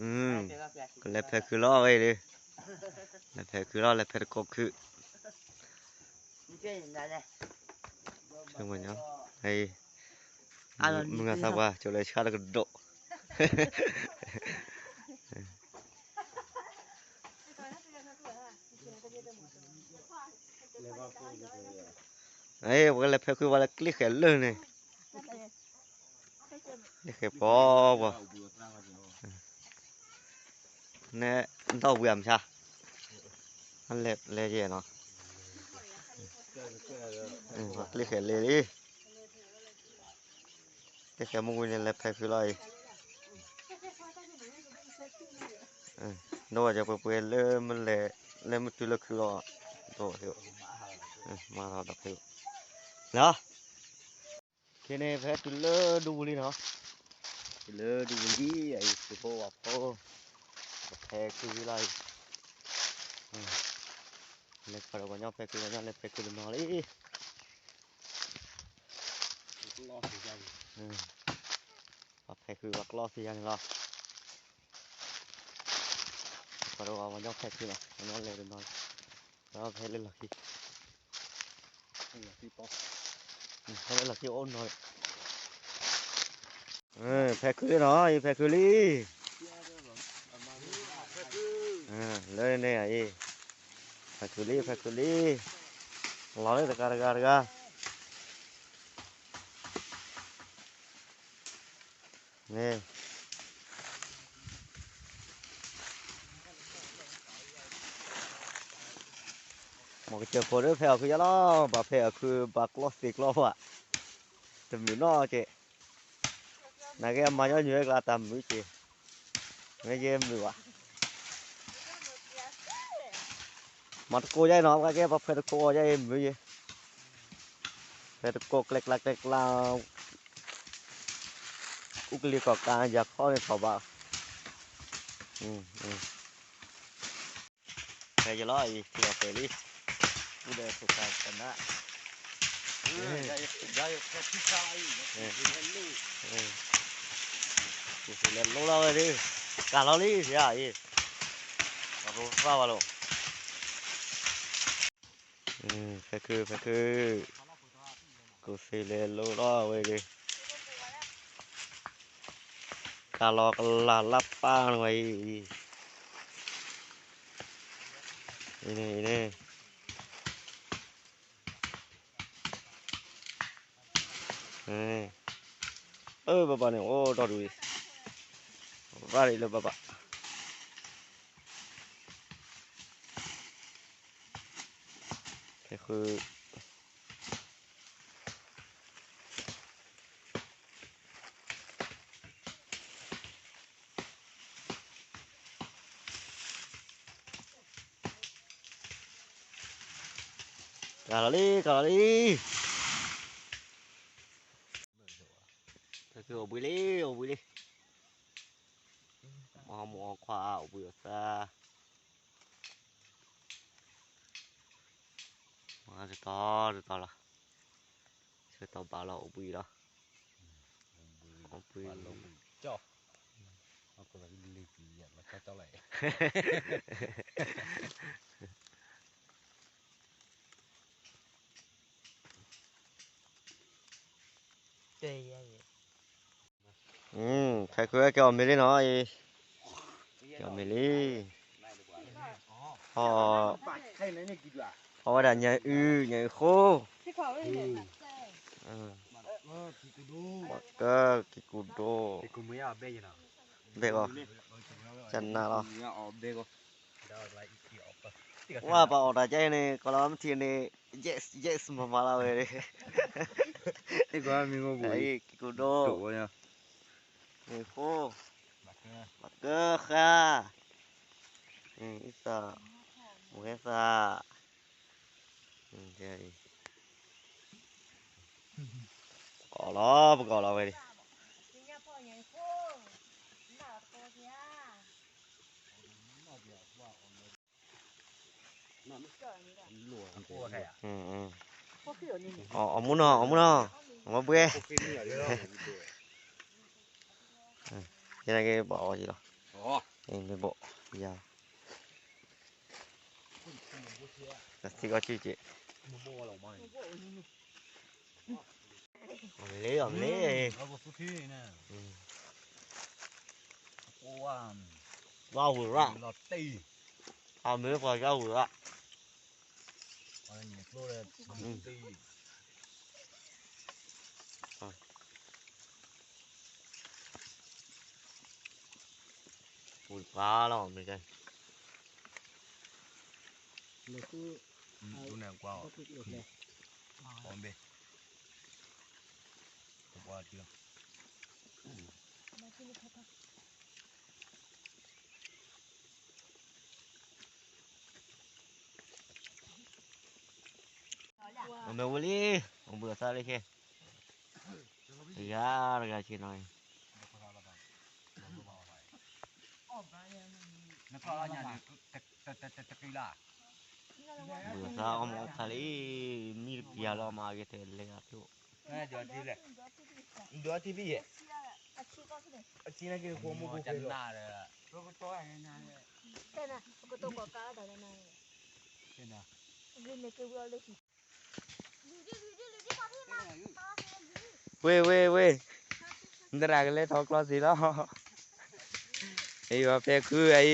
ကလဲၤဖဲခုလီၤဝဲဒီး, လဲၤဖဲခုလီၤ လဲၤဖဲတကိးခု, မုၢ်ဂၤသးပှၢ် ကၠိလဲၤဆှၣ်တကဒိး ပကလဲၤဖဲခုပှၤလၢကျ့ၣ်ဃဲၤလၢန့ၣ်, ကျ့ၣ်ဃဲၤပီပီ, နဲဒီဝံၤအမဆါ, လဲၤယဲၢ်နီၤ, ပှၤကျ့ၣ်ဃဲၤလ့လံ, ကျ့ၣ်ဃဲၤမုၢ်ဝံၤန့ၣ် လဲၤဖဲခုလီၤအံၤ, ဒီးဝဲပှဲၤပှဲၤလၢမလဲၤ, လၢမုၢ်တုၤလၢခုလီၤ, ဒီး, မၤလီၤဒီးဖဲ, လီၤ, ခဲန့ၣ် ဖဲတုၤလၢဒူပူၤလံနီၤ, တုၤလၢဒူပူၤလံ, အံၤသုးဖိဝဲဖိ, ပဖဲခုလီၤအံၤ, လဲၤခီဒီးပှၤညီဖဲခု ပှၤညီလဲၤဖဲခုတနီၤလံ ပှၤဖဲခုပှၤကျီသ့ယါန့ၣ်လီၤ, ပှၤညီဖဲခုလီၤ, ပှၤညီလဲၤတနီၤ, ပှၤဖဲလၢလီၢ်ခံ, ဖဲလၢလီၢ်ခံအိၣ်နီၤ, ဖဲခုလံနီၤ, အံၤဖဲခုလံ, လၢန့ၣ်အံၤ, ဖဲခုလံ ဖဲခုလံ, လီၤလၢတဂၤတဂၤတဂၤ န့ၣ်, မ့ၢ်ကစၢၢ်ခိၣ်ဒီးဖဲအီၣ်ခုယါလီၤ, ဘၣ်ဖဲအီၣ်ခုဘၣ်ကျီသ့ကျီဘၣ်, တမုာ်နီတကဲး, နာ်က့အမၤညီနုၢ်ဝဲကျါတၢ်မုာ်က့ၤ, မ့ၢ်ယဲမုာ်ဘၣ်, မၤတကိးယါအံၤနီၤ, ပှၤကဲပှၤဖဲတကိးယါအံၤမုာ်ယဲ, ဖဲတကိးကျဲကျါကျဲကျါ အူကလံၤကီၢ်ကးယၤခီန့ၣ်ထီၣ်ဘၣ်, ဖဲယလီၤအံၤ ထံၣ်အီၤပဲာ်လံ, ပူၤဒီးဖိခါကနၣ်, ပူၤစ့လဲၤလိလီၤဝဲဒၣ်, ကးလီၤလံယၤအံၤ, ရိသၣ်ဝဲလီၤ ဖဲခု ဖဲခု, ကူၣ်သ့လဲၤလိလီၤဝဲဒၣ်, ကးလီၤကလၤလၢပၢ်နဝဲအံၤ, အံၤန့ၣ် အံၤန့ၣ်, အၢ ဘၣ်ဘၣ်န့ၣ် အိၣ်ဒီဒူၣ်အံၤ, ဘၣ်ဒ်လၢဘၣ်ဘၣ်, ဖဲခု ကလီၤလံ ကလီၤလံ, ဖဲခုအိၣ်ဘှံးလံ အိၣ်ဘှံးလံ, မ့ၢ်အမိၢ်အခွါအိၣ်ဘှံးအသး, မ့ၢ်တတီတတီလီၤ, ဆၢတီၢ်ဘၣ်လီၤအိၣ်ဘှံးလီၤ, အိၣ်ဘှံး ဖဲခုကဲအီၣ်မ့ၤလံနီၤ, ကဲအီၣ်မ့ၤလံ, အီၣ်ဝဲဒၣ်ညၣ်အုၣ် ညၣ်အုၣ်ဃိ, ကကံၢ်ကူဒိ, ဘဲၣ်ဂီၤ, ကနၣ်လီၤ, ဝဲပှၤအီၣ်တၢ်ကဲအံၤန့ၣ် ကီၢ်လီၤမ့ၢ်ထံၣ်န့ၣ် yes yes မၤမၤလီၤဝဲ, ကံၢ်ကူဒိ, မ့ၢ်ဃိ, ဘၣ်ကၢဃာ်, အံသၣ်, မုၢ်ဟဲသၣ်, ပကအီၣ်လီၤ ပကအီၣ်လီၤဝဲန့ၣ် အီၣ်မူနီၤ အီၣ်မူနီၤ အီၣ်မူဘှဲ, ယနာ်က့ၤပှၤအီၣ်ယံၤလီၤ, မ့ၢ်ဘိၣ်ယၤ, တသံအီၣ်ကၠူၣ်က့, အမ့ၢ်လ့အမ့ၢ်လ့, ဝါဝံၤရၣ်, အမ့ၢ်ပှၤကဝံၤရၣ်, ဝံၤပှၤလီၤမ့ၢ်ကဲ, ဒူန့ၣ်ကွၢ်အီၤ, အီၣ်ဘ့ၣ်, ပှၤထံလီၤ. အမ့ၢ်ဝံၤလံ, အဘုအသးလၢခဲ, တဂၤတဂၤဆ့ၣ်နီၤ, ဘုအသးအီၣ်မ့ၢ်အီၣ်ဖးလံ, မံတပျၢ်လီၤမၤဂ့ၤတဲလဲၤအီၤဖျိ, ဒိးထံဘံၣ်ယဲ, အဆံနက့ၤဃိမူခိၣ်က့ၤလီၤ, ဝ့ၢ်ဝ့ၢ်ဝ့ၢ်, နတရၣ်ကလဲၤထီၣ်ကျီသ့ၣ်လီၤ, အံၤဝဲဖဲခုအံၤ,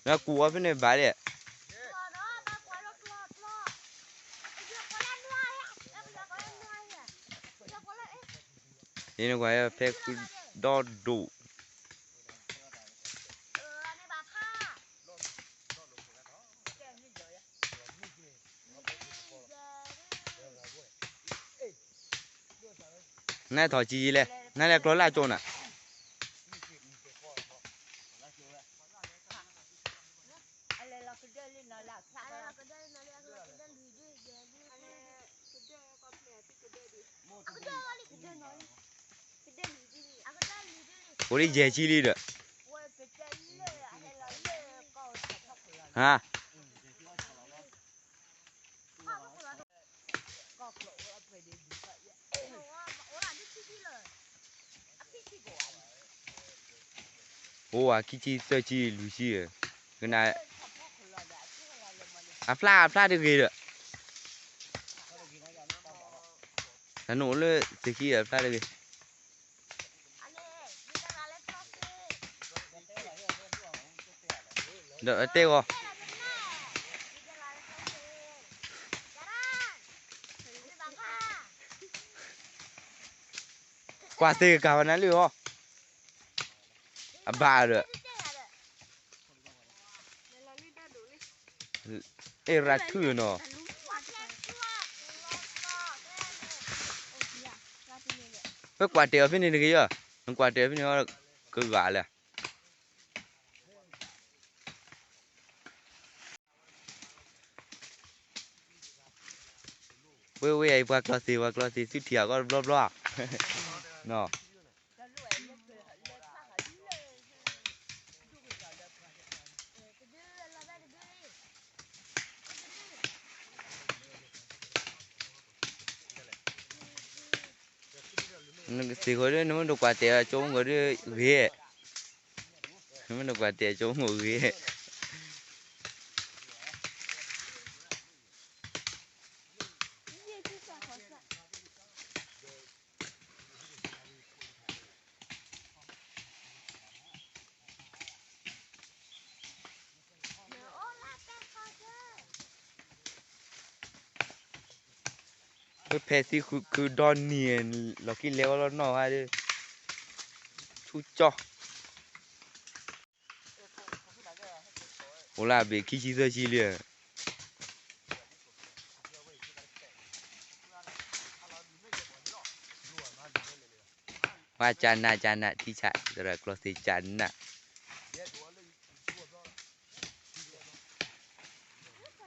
နကူးအီၤဖဲန့ၣ်ဘၣ်ဒဲး, ယနကွၢ်ဖဲခုဒီဒိၣ် နထီၣ်ကံယံၤလဲၣ်, နလဲၤကျီလၢအကၠိနၤ, အိၣ်လံယဲၢ်ဆံလံဒီး, ဟါ အိၣ်ဝဲခံဆံသၢဆံလွံၢ်ဆံ, ကနၣ်, အဖျါအဖျါတဂ့ၤဒီး, တၢ်နအိၣ်လၢသုခံအဖျါတဂ့ၤ ဒီးအတဲဂီၤ, ကွၢ်သ့ၣ်ကၤဝဲနၤလံအီၤ, အဘၣ်ဒီး, အဲၣ်ရၤထုနီၤ, ပကွၢ်တဲာ်အီၤဖဲန့ၣ်တဂ့ၤယီၤ, နကွၢ်တဲာ်အီၤဖဲန့ၣ် ကဂၤလဲၣ်. ဝ့ၢ်ဝ့ၢ်အံၤ ပှၤကျီသ့ၣ် ပှၤကျီသ့ၣ် သုထံၣ်အကီၢ်တဘျီဘျီဧါ, နီၤ. နကသ့ၣ်ဃီဒီး နမ့ၢ်တကွၢ်တဲာ်အကၠိမုၢ်ဂီၤဒီးဂ့ၤ, နမ့ၢ်တကွၢ်တဲာ်အကၠိမုၢ်ဂီၤဂ့ၤ. ဖဲသံခုခုဒီနံၤ လီၤကံလဲၤဝဲလီၤနီၢ်ဝဲဒီး ဆူကၠီ အိၣ်လၢအဘ့ၣ်ခံဆံသၢဆံလံ. ပှၤကနးကနး ထံဆး သရၣ်ကျီသ့ၣ်ကနး.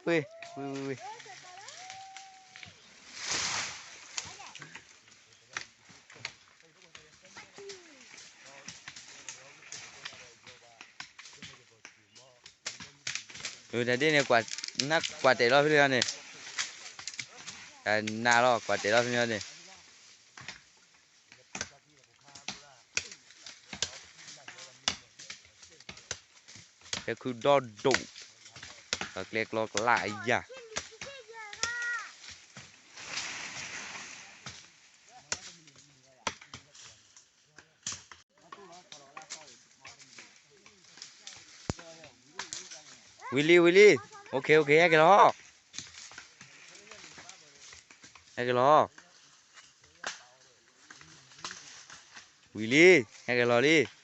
ဝ့ၢ် ဝ့ၢ် ဝ့ၢ် ဝ့ၢ်. တၢ်ဒ်န့ၣ် နကွၢ်တဲာ်လီၤဖဲန့ၣ်, နၤလီၤ ကွၢ်တဲာ်လီၤဖဲန့ၣ်န့ၣ်. ဖဲခုဒီဒိၣ်, ကျဲကျီကျါအယၤ. ဝံၤလံ ဝံၤလံ, OK OK, ဟဲက့ၤလီၤ, ဟဲက့ၤလီၤ, ဝံၤလံ, ဟဲက့ၤလီၤလံ.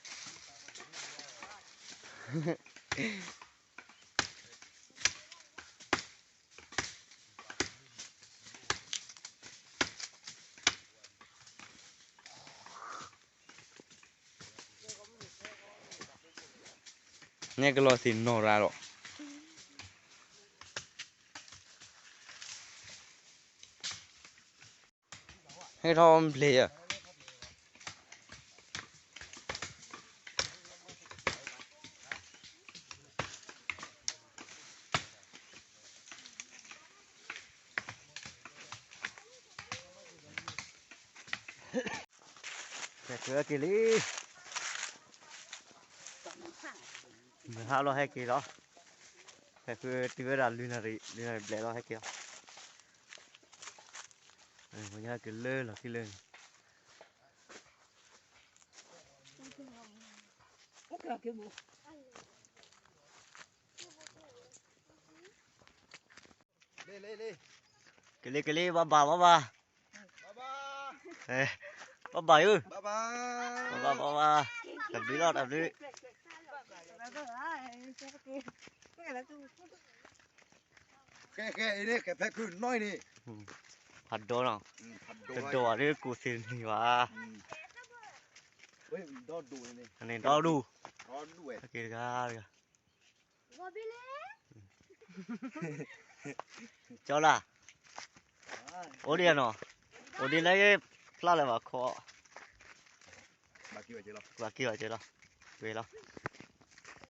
နဲကလီၤသ့ၣ်နီၣ်ရၤလီၤ. ဟဲထီၣ်အီၣ်မ့ၢ်ပျဲၢ်ဧါ. ဟဲက့ၤလံ, မုၢ်ဟါလီၤဟဲက့ၤလီၤ. ဟဲက့ၤတုၤဝဲဒၣ်လွံၢ်နၣ်ရံၣ်, လွံၢ်နၣ်ရံၣ်ဘျဲၣ်လီၤ ဟဲက့ၤလီၤ. ပှၤညါက့ၤလၢလီၢ်ခံလၢန့ၣ်. ကလ့ကလ့ ဘၣ်ဘၣ်ဘၣ်ဘၣ်, ဘၣ်ဘၣ်, ဘၣ်ဘၣ်ဧၢ, ဘၣ်ဘၣ်ဘၣ်ဘၣ်, တၢ်ဘျုးလီၤ တၢ်ဘျုး. ကဲ ကဲ အံၤန့ၣ် ကဲဖဲခုနီၢ်အံၤန့ၣ်, ဖးဒိၣ်နီၤ, တဒိၣ်ဘၣ်ဒီးကိၢ်သ့ၣ်တနံၤဘၣ်, န့ၣ်ဒီဒူၣ်, က့ၤတဂၤတဂၤ. ကၠီလၢ်, အိၣ်ဒံးနီၤ, အိၣ်ဒံးလၢဖျါလၢၤဘၣ်ခီ, ဘၣ်က့ၤဘၣ်က့ၤလီၤ, ဝဲလီၤ.